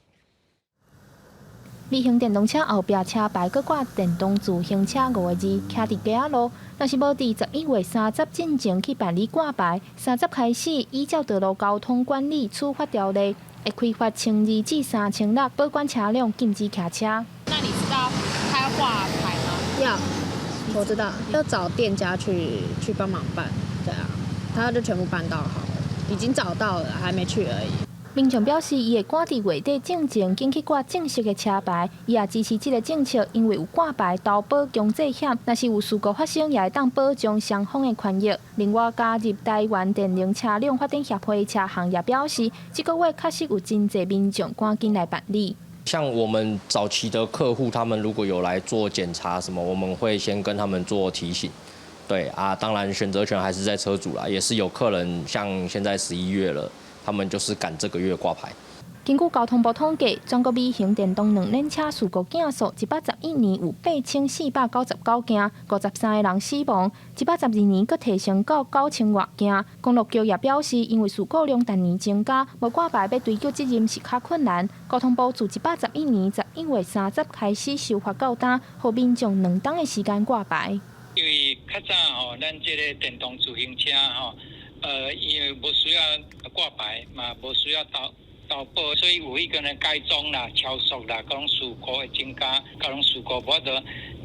微型電動車後壁車牌閣掛電動自行車五個字，徛佇街仔路。若是無佇11月30進前去辦理掛牌，三十開始依照道路交通管理處罰條例，會開罰1200至3600，保管車輛禁止騎車。那你知道他要掛牌嗎？要，我知道，要找店家去幫忙辦。對啊，他就全部辦到好了，已經找到了，還沒去而已。民眾表示，伊會趕佇月底進前緊去掛正式的車牌，伊也支持這个政策，因為有掛牌投保強制險，若是有事故發生，也會當保障雙方的權益。另外，加入台灣電動車輛發展協會車行也表示，這個月確實有真濟民眾趕緊來辦理。像我們早期的客戶，他們如果有來做檢查什麼，我們會先跟他們做提醒。對啊，當然選擇權還是在車主啦，也是有客人像現在11月了。他們就是趕這個月掛牌。根據交通部統計，全國微型電動兩輪車事故件數，111年有8499件，53個人死亡；112年閣提升到9000外件。公路局也表示，因為事故量逐年增加，無掛牌欲追究責任是較困難。交通部自111年11月30開始修法到今，予民眾2冬的時間掛牌。因為較早吼，咱這個電動自行車吼，因為無需要掛牌嘛，無需要投保，所以有彼個呢改裝啦、超速啦，各種事故會增加，交通事故無法度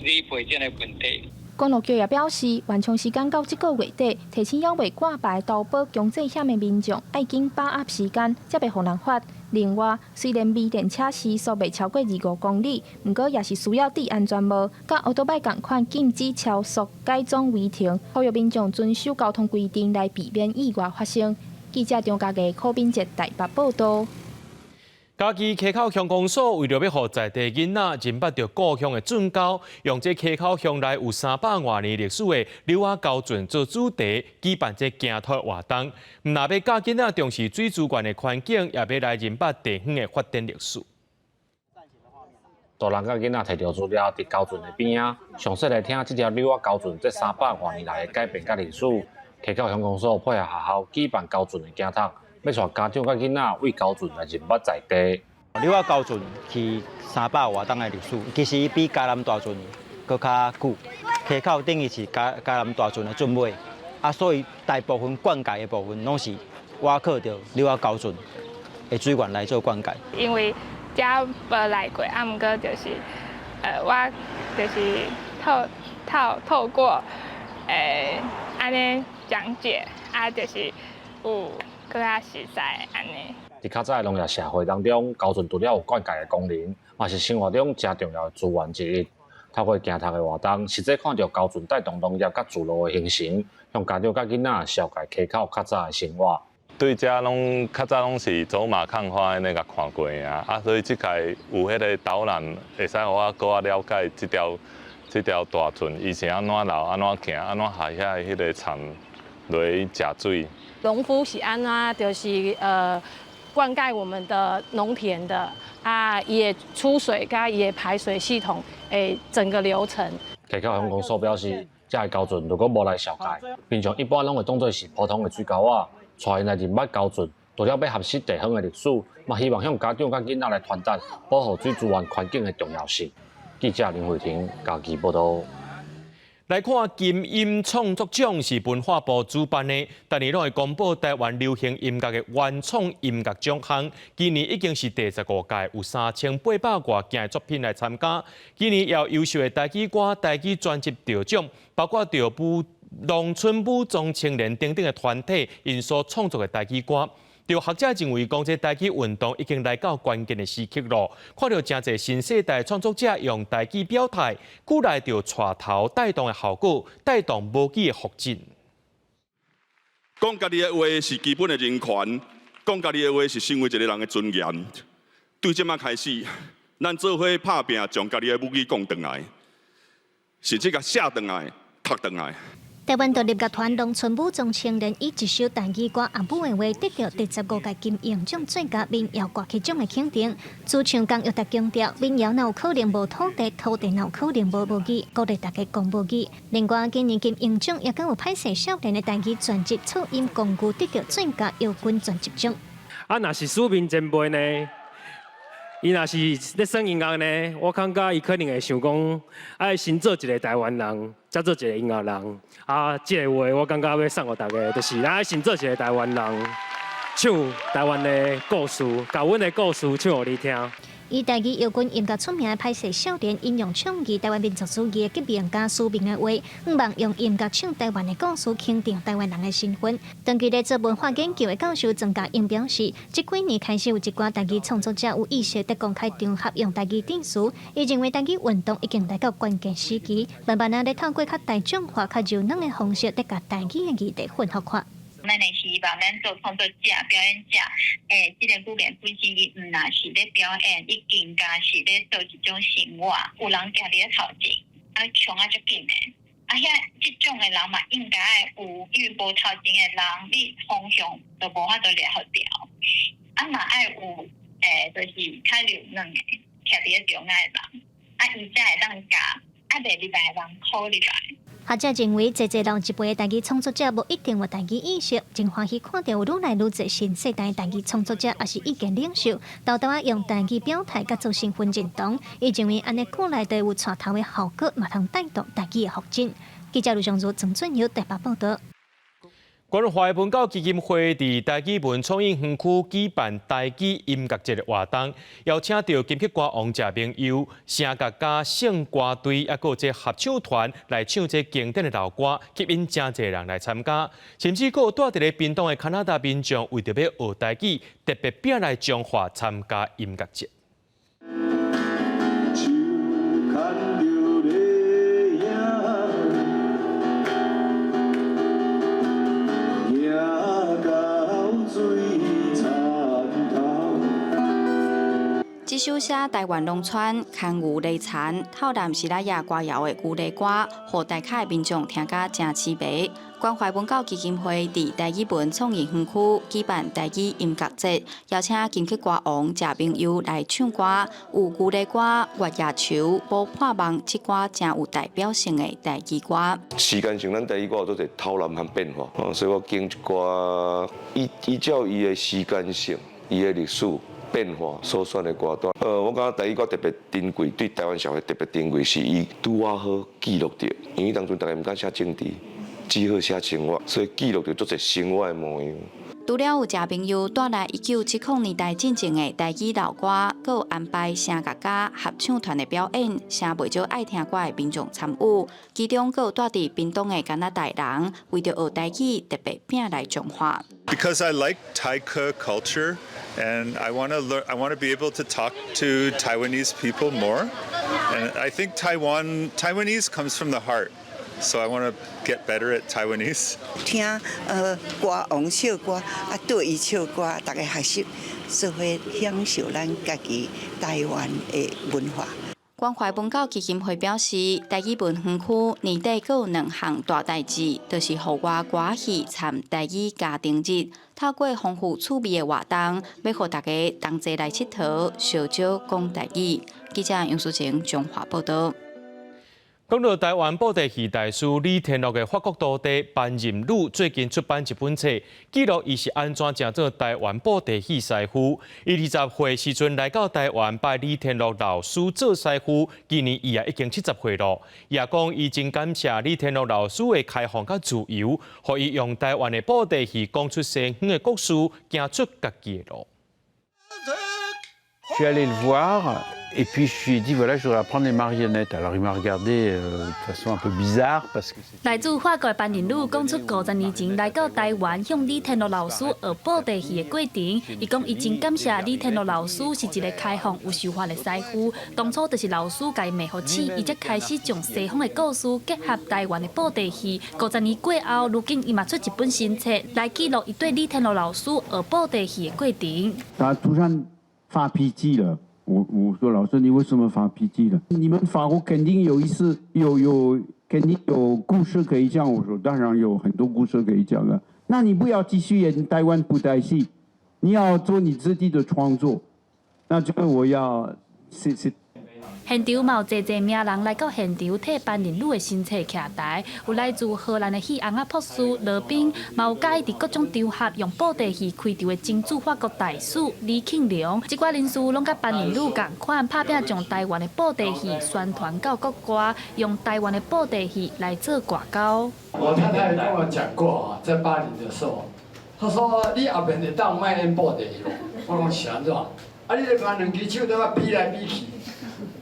理賠這个問題。公路局也表示，緩衝時間到這個月底，提醒猶未掛牌投保強制險的民眾，愛緊把握時間，才袂予人罰。另外，雖然微電車時速袂超過25公里，毋過也是需要戴安全帽，佮歐多擺仝款禁止超速、改裝違停，呼籲民眾遵守交通規定來避免意外發生。記者張家傑、柯敏哲台北報道。嘉義溪口鄉公所為著欲予在地囡仔認捌著故鄉的圳溝，用這溪口鄉內有300外年歷史的柳仔溝圳做主題，舉辦這行讀活動。毋但欲教囡仔重視水資源的環境，也欲來認捌地方的發展歷史。大人佮囡仔提著資料佇溝圳的邊仔，詳細來聽這條柳仔溝圳這300外年來的改變佮歷史。溪口鄉公所配合學校舉辦溝圳的行讀。欲帶家長佮囡仔為溝圳來認捌在地。柳仔溝圳是300外冬的歷史，其實比嘉南大圳閣較久。溪口等於是嘉南大圳的圳尾，啊，所以大部分灌溉的部分攏是倚靠著柳仔溝圳的水源來做灌溉。因為遮無來過，啊，毋過就是，我就是透過按呢講解，啊，就是有閣較實在按呢。佇較早的農業社會當中，溝圳除了有灌溉的功能，嘛是生活中誠重要的資源之一。透過行讀的活動，實際看著溝圳帶動農業佮聚落的形成，向家長佮囡仔紹介溪口較早的生活。對遮攏較早攏是走馬看花按呢共看過啊，啊，所以這擺有彼个導覽，會使予我閣較了解這條大圳，伊是按怎流、按怎行、按怎下遐彼个田落去食水。農夫是按怎，就是灌溉我們的農田的啊，伊的出水佮伊的排水系統的整個流程。溪口鄉公所表示，這个溝圳如果無來紹介，平常一般攏會當做是普通的水溝仔。帶𪜶來認捌溝圳，除了欲學習地方的歷史，嘛希望向家長佮囡仔來傳達保護水資源環境的重要性。記者林慧婷嘉義報導。來看金音創作獎是文化部主辦的，逐年攏會公布台灣流行音樂的原創音樂獎項。今年已經是第15屆，有3800外件的作品來參加。今年也有優秀的台語歌、台語專輯得獎，包括著舞農村武裝青年等等的團體，𪜶所創作的台語歌。有學者認為，講這台語運動已經來到關鍵的時刻咯。看著誠濟新世代創作者用台語表態，鼓勵著帶頭帶動的效果，帶動母語的復振。講家己的話是基本的人權，講家己的話是成為一個人的尊嚴。對這馬開始，咱做伙拍拚，將家己的母語講轉來，甚至共寫轉來、讀轉來。台灣獨立樂團農村武裝青年以一首台語歌《阿母的話》得著第十五屆金鷹獎最佳民謠歌曲獎的肯定。主唱江玉達強調，民謠若有可能無土地，土地若有可能無母語，鼓勵大家講母語。另外，今年金鷹獎也閣有歹勢少年的台語專輯《噪音工具》得著最佳搖滾專輯獎。啊，若是書面前輩呢？伊若是咧耍音樂呢，我感覺伊可能會想講，愛先做一個台灣人，才做一個音樂人。啊，這个話我感覺欲送予大家，就是咱愛先做一個台灣人，唱台灣的故事，共阮的故事唱予你聽。以台語搖滾音樂出名的歹勢少年，引用倡議台灣民族主義的革命家書明的話，向望用音樂唱台灣的故事，肯定台灣人的身份。長期咧做文化研究的教授莊家英表示，這幾年開始有一寡台語創作者有意識佇公開場合用台語填詞，伊認為台語運動已經來到關鍵時期，慢慢仔咧透過較大眾化、較柔軟的方式，咧共台語的議題混合化。咱會希望咱做創作者、表演者，這个語言本身伊毋若是咧表演，伊更加是咧做一種生活。有人行佇咧頭前，啊，衝啊足緊的，啊，遐這種的人嘛應該愛有，因為無頭前的人，你方向就無法度掠予著。啊，嘛愛有，就是較柔軟的，徛佇咧中間的人，啊，伊才會當共啊袂入來的人箍入來。學者認為，濟濟老一輩的台語創作者無一定有台語意識，真歡喜看著有愈來愈濟新世代台語創作者，抑是意見領袖，沓沓仔用台語表態，佮做身份認同。伊認為按呢鼓勵著有帶頭的效果，嘛通帶動台語的發展。記者盧尚如、曾俊友台北報導。關懷文教基金會佇台語文創意園區舉辦台語音樂節的活動，邀請著金曲歌王謝明佑、聲樂家聖歌隊，抑閣有這合唱團來唱這經典的老歌，吸引誠濟人來參加。甚至閣有蹛佇咧屏東的加拿大民眾，為著欲學台語，特別拼來彰化參加音樂節。手牽著你影，行到水田頭。這首寫台灣農村牽牛犁田、透南西拉雅歌謠的牛犁歌，予大崁的民眾聽甲誠痴迷。關懷文教基金會佇台語文創意園區舉辦台語音樂節，邀請金曲歌王謝明佑來唱歌，有牛犁歌、月夜愁、無破夢這寡誠有代表性的台語歌。時間上，咱台語歌有足濟偷懶和變化，所以我揀一寡依照伊的時間性、伊的歷史變化所選的歌單。我感覺台語歌特別珍貴，對台灣社會特別珍貴，是伊拄仔好記錄著，因為當陣大家毋敢寫政治，只好寫生活，所以記錄著足濟生活的模樣。除了有謝明佑帶來1970年代進前的台語老歌，閣有安排聲樂家合唱團的表演，誠袂少愛聽歌的民眾參與。其中閣有蹛佇屏東的加拿大人，為著學台語，特別拼來彰化。 Because I like 台客 culture and I want to learn, I want to be able to talk to Taiwanese people more. And I think Taiwanese comes from the heart. So I want to get better at Taiwanese. 聽歌王唱歌，啊對伊唱歌，大家學習，做伙享受咱家己台灣的文化。關懷文教基金會表示，台語文園區年底閣有兩項大代誌，就是戶外歌戲參台語家庭日，透過豐富趣味的活動，欲予大家同齊來𨑨迌，相招講台語。記者楊淑晴彰化報導。講到台灣布袋戲大師李天祿的法國徒弟班任魯最近出版一本冊，記錄伊是按怎成做台灣布袋戲師傅。伊20歲時陣來到台灣拜李天祿老師做師傅，今年伊也已經70歲囉。伊也講伊真感謝李天祿老師的開放佮自由，予伊用台灣的布袋戲講出西方的故事，行出家己的路。 Je suis allé le voir. Et puis je lui ai dit, voilà, je voudrais apprendre les marionnettes. Alors il m'a regardé de façon un peu bizarre parce que 來自法國的班仁女講出50年前來到台灣向李天祿老師學布袋戲的過程。伊講伊真感謝李天祿老師是一个開放有想法的師傅。當初就是老師共伊罵予醒，伊才開始將西方的故事結合台灣的布袋戲。五十年過後，如今伊嘛出一本新冊來記錄伊對李天祿老師學布袋戲的過程。他突然發脾氣了。我說老師，你為什麼發脾氣了？你們法國肯定有意思，肯定有故事可以講。我說當然有很多故事可以講了。那你不要繼續演台灣布袋戲，你要做你自己的創作。那這個我要謝謝。現場嘛有濟濟名人來到現場替班仁女的新冊徛台，有來自荷蘭的戲尪仔博士羅賓，嘛有佮意佇各種場合用布袋戲開場的前駐法國大使李慶龍，這寡人士攏佮班仁女仝款，拍拚將台灣的布袋戲宣傳到國外，用台灣的布袋戲來做外交。我太太跟我講過啊，在巴黎的時候，她說你後面會當莫演布袋戲，我講是按怎？啊，你著按兩支手佇遐比來比去。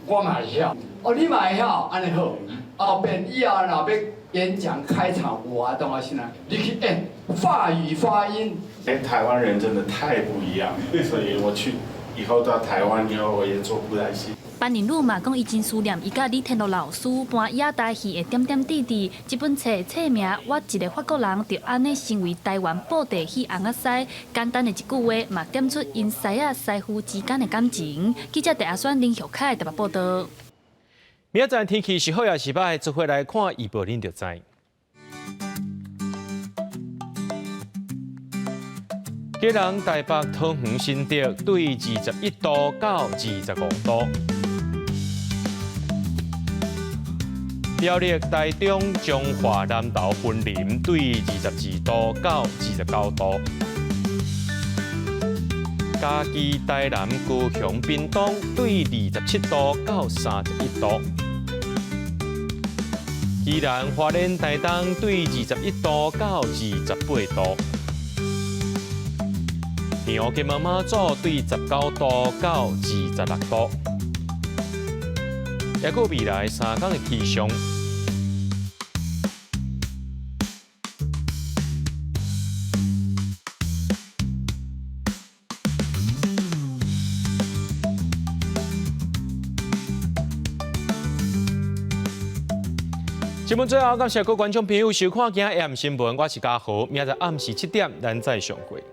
我嘛會曉，哦，你嘛會曉，按呢好。後邊以後若欲演講開場有活動啊，啥，你去演法語發音。跟台灣人真的太不一樣，所以我去以後到台灣以後，我也做布袋戲。班仁女嘛講，伊真思念伊佮李天祿老師搬野台戲的點點滴滴。這本冊冊名《我一个法國人就按呢成為台灣布袋戲尪仔師》，簡單的一句話，嘛點出𪜶師仔師傅之間的感情。記者鄭阿選、林玉凱台北報道。明仔載天氣是好抑是䆀，做伙來看預報，恁就知。基隆、台北、桃園、新竹對21度到25度。苗栗、台中、彰化、南投、雲林對22度到29度。嘉義、台南、高雄、屏東對27度到31度。宜蘭、花蓮、台東對21度到28度。澎湖、金門、馬祖對19度到26度。抑閣未來3工的氣象。節目最後，感謝各位觀眾朋友收看今日 AM 新聞，我是嘉豪，明仔載暗時7點，咱再相會。